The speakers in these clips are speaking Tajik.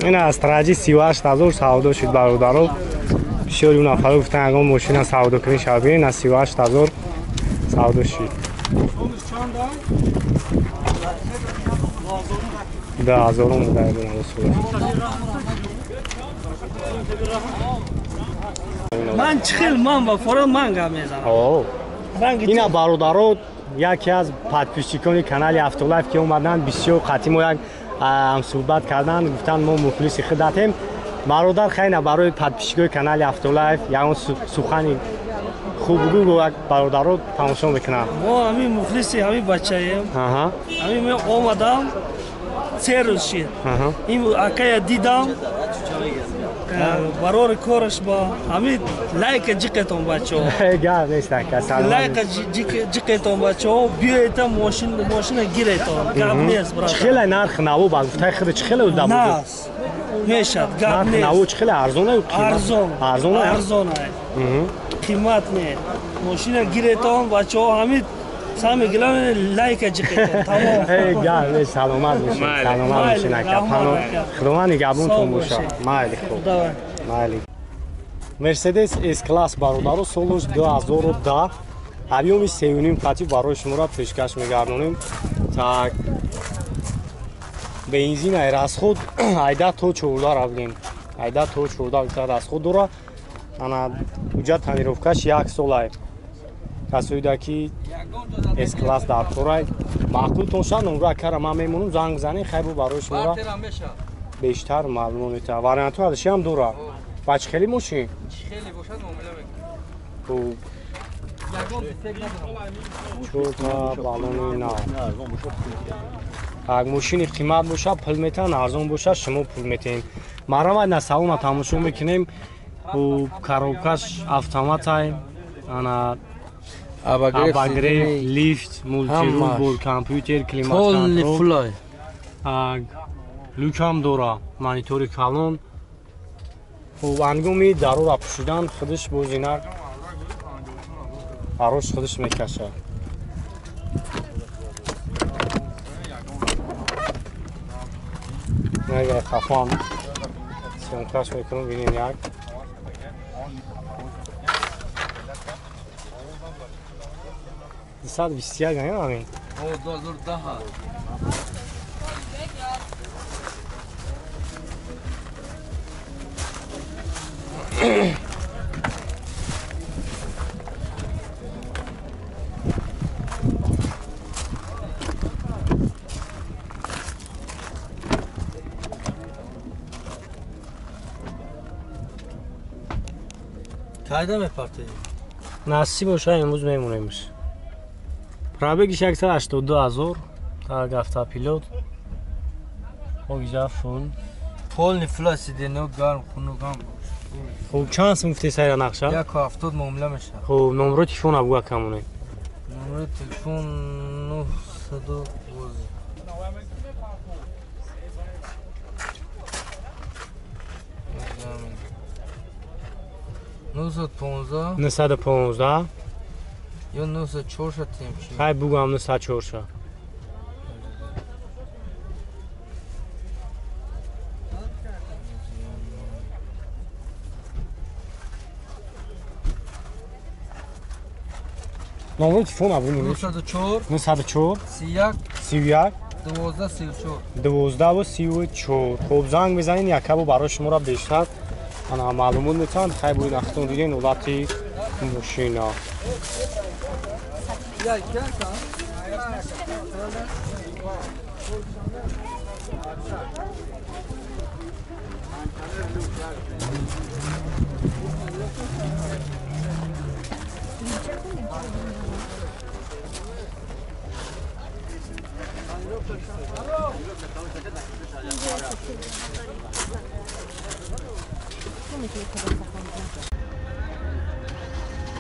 Ин аз траҷи 38 000 савдо шуд, бародаро. Бисёри нафаро гуфтан, ягон мошина савдо кунӣ шава, бинед, аз 38 000 савдо шуд. 2000 даҳ. Ман чихел, ман ба фора ман гап мезанам. Ина, бародаро, яке аз подписчикони канали Автолайф, ки омаданд, бисёр қатъи мо як ҳамсӯҳбат карданд, гуфтанд, мо мухлиси худатем, бародар. Хайна, барои подписчикои канали Автолайф ягон сухани хуб бугӯ, як бародаро тамошо мекунанд. Мо ҳамин мухлиси ҳамин бачаем. Ҳамин мен омадам, 3 рӯз шид, ин акая дидам, барори кораш ба ҳамин лайка ҷиқетон, бачаҳо. Гап нест, ака. Лайка ҷиқетон, бачаҳо, биёетон, мошина гиретон, гап нест, брат. Чӣ хеле нарх наво, ба гуфтаи худ, чӣ хеле? Нас мешад, гап нест. Наво чӣ хеле, арзона? Арзон. Арзона. Арзона, қимат не. Мошина гиретон, бачаҳо, ҳамин самое главное, лайка ҷиқетон, тамом. Гап нест, саломат бошед, саломат бошед, ака. Пано Худованд нигаҳбонтон бошад. Майли, хуб, майли. Мерседес С класс, бародаро, солуш 2010, объёми 3,5 қатӣ барои шуморо пешкаш мегардонем. Так, бензин ай, расход айда то 14 равдем, айда то 14 литр расход дора. Ана, уҷа тонировкаш як сол ай. Касоида ки С класс дар корай, маъқултон шад, номро акара ман мемонам, занг занед, хайбу барои шуморо бештар маълумот метавад. Вариантҳо адашиам дора. Ба чӣ хели мошин? Хуб, чорта баллони нав. Ак мошини қимат бошад, пул метаҳанд, арзон бошад, шумо пул метаҳед. Марамад на салона тамошо мекунем. Хуб, коробкаш автоматай, ана, обогрев, лифт, мультируль, бор компютер, климат-контроль, люкам дора, монитори калон. Хуб, ҳангоми дарора пӯшидан худаш бозинак арош худаш мекашад. Нага хафан съёмкаш мекунам, бинем, як 221 ҳамин. О, 2010. Кайда мепартоӣ? Насиб боша, имрӯз мемонемш. Пробегиш 182 000. Так, автопилот, огиза фул. Полный фула, сидено гарм, хунук ҳам. Хуб, чанд сум гуфти сайра нақша? 1,70 муомила мешавад. Хуб, номеро телефона буга камоне. Номери телефон 912. 915. 915. Ё 904 шатем чи? Хай, бугам 904 ша. Номери телефон абу. 904. 904. 31. 31. 12 34. 12 34. Хуб, занг мезанед, якабу барои шуморо бештар ана маълумот метаванд. Хай, боид ахтон диден ҳолати мошина.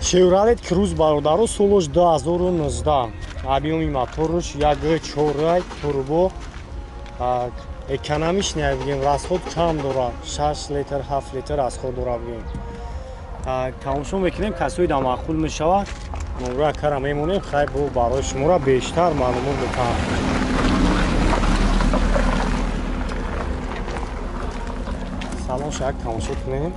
Шевролет Круз, бародаро, солош 2019, объёми моторш 1,4 турбо, экономичный бигем, расход кам дорад, 6 литр, 7 литр расход дорад, бигем. Тамошо мекунем, касои да маъқул мешавад, номра кара мемонем, хай, бо барои шуморо бештар маълумот метаҳам. Салон шак тамошо кунем.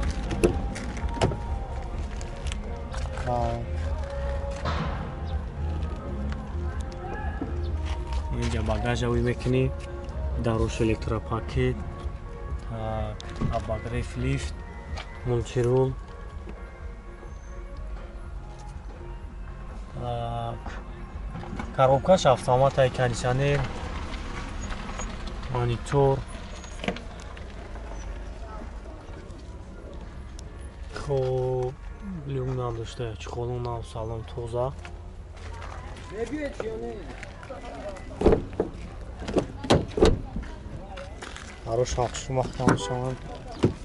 Инҷа багажа уй мекунӣ, дарош электропакет, обогрев лифт, мультирул. Коробкаш автомат, кондиционер, монитор. Хоб, люк надошта, чехолу нав, салон тоза. Арош ҳақшу маҳкам шаванд,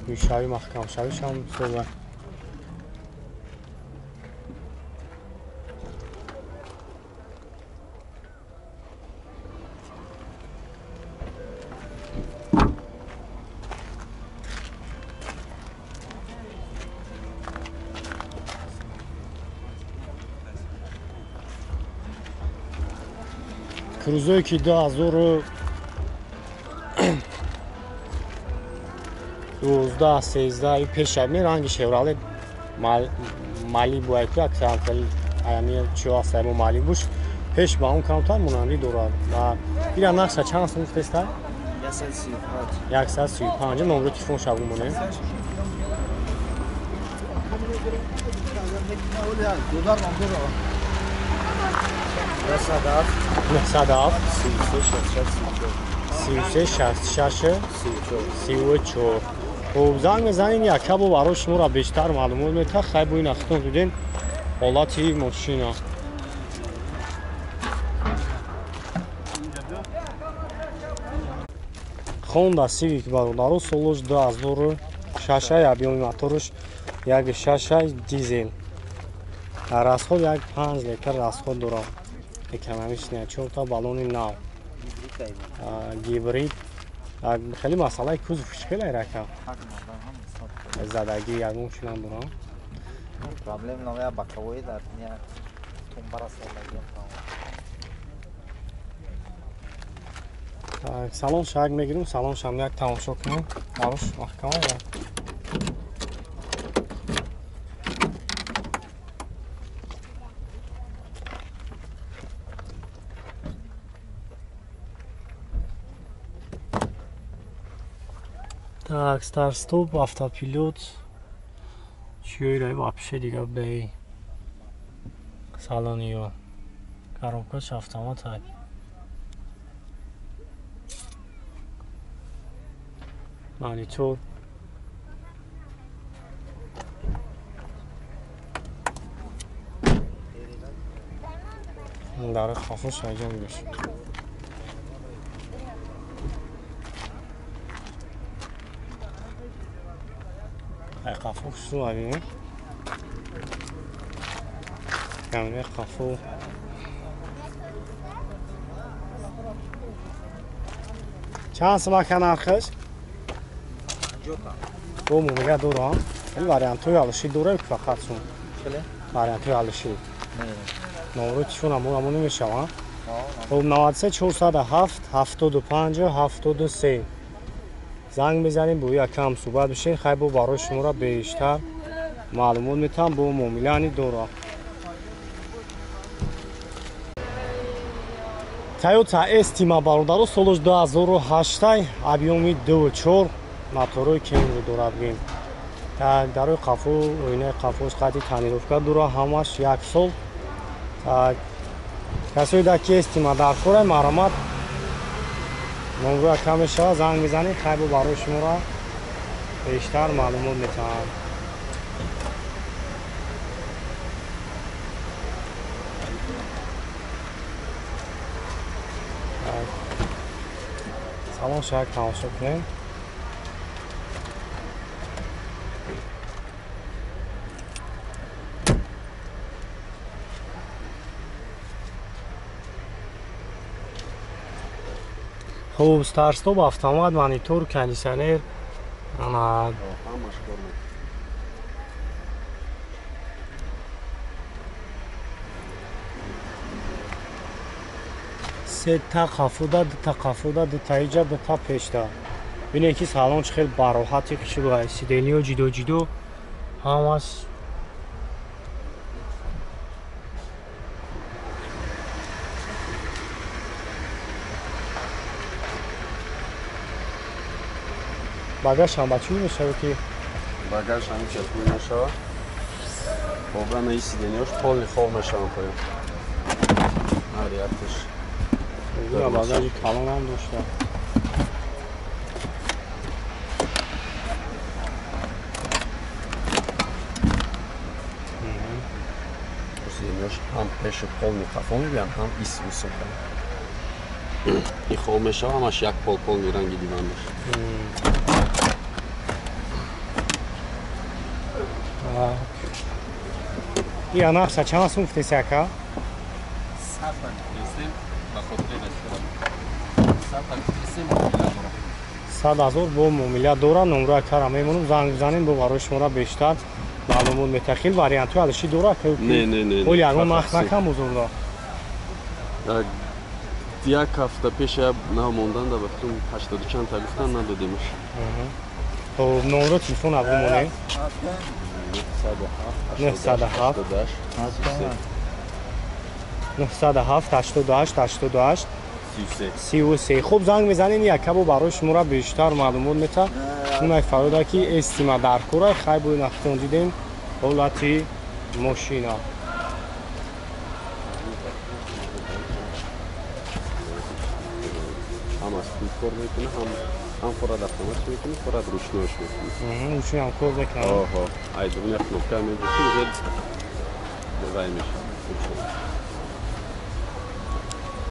гӯшави маҳкам шавишам соза. Крузое ки 2012 13 пешами ранги Шевроле Малибу айку аксаран хеле аями чио астаймо Малибуш пеш ба он камтар монандӣ дорад. Ва ира нақша чанд сум гуфтеста? 135. 135. Номери телефон шаб монем. 907 33 66 34. Хуб, занг мезанем, яка бо барои шуморо бештар маълумот метаҳад. Хай бо ин ахтон дидем ҳолати мошина. Honda Civic бародаро, солош 2006, объёми моторш 1.6 дизел. Расход 1.5 литр расход дорад. Экономичная, 4 баллони нав. Гибрид. Хеле масъалаи кузов хеле рака. Задагӣ ягон чи надорам. Проблем новая боковой дар не тумбара солаги. Так, салон шаг мегирим, салон шам як тамошо кунем. Маруш маҳкама я. Так, старт-стоп, автопилот. Чиёи вообще дига бе салониё. Коробкаш автомат ҳай. Монитор. Дар хафош айҷон беш. Ай қафо хушрӯ абинем. Камераи қафо. Чанд сум ака нархаш? Бо муомила дорам. Хеле вариантҳои алишӣ дорем ки фақат сум. Вариантҳои алишӣ. Номерои телефонам мо намешаванд. Хоб, 93 407 75 73. Занг мезанем, бо якам суҳбат бишем. Хай бо барои шуморо бештар маълумот метаҳам, бо муомилаани дорам. Toyota Estima бародаро, солош 2008, объёми 2.4, моторҳои Camry дорад гим. Так, дарои қафо, оинаи қафош қайди тонировка дорад, ҳамаш як сол. Так, касое дар ки Estima дар кора, маромат номро кам мешавад, занг мезанед, хай бо барои шуморо бештар маълумот метаҳам. Салон шак тамошо кунем. Хуб, старт-стоп, автомат, монитор, кондиционер. Ана се та қафуда, ду та қафуда, ду та иҷа, ду та пешта. Бинед ки салон чӣ хел бароҳати хушрӯай, сидениҳо ҷидо ҷидо ҳамаш. Багаж ҳам ба чӣ мешавад ки? Багаж ҳам чапӣ мешавад. Хобрана и сидениҳош полный хоб мешаванд поён. Ҳар якташ. Багажи калон ҳам дошта. Сидениҳош ҳам пеши полный қафо мебиёнд, ҳам ис высока. И хоб мешавад, ҳамаш як пол полный ранги диван мешавад. Я нарха чанд сум гуфтеси ака? 100 000 бо муомила дора. Номро акара мемонам, занг бизанем, бо барои шуморо бештар маълумот метаҳем. Хел вариантҳои алиши дора? Не, не, не. Оли ягон нарх накам бозорда? Як ҳафта пеш я нав мондан да ба фикрам 80 чанд та гуфтан, надодемаш. Хоб, номро телефон бимонем. 907 907 88 88 33. Хуб, занг мезанем, якабо барои шуморо бештар маълумот метаҳад. Унай фарода ки эстима дар кора хай бо нахтон дидем ҳолати мошина. Ҳам аз пул кор мекунад, ҳам форад автомат мекунад, форад ручнош мекунад. Ручной ҳам кор мекунад. Оҳо, ай дуня кнопка меҷӯши, уже вай мешавад.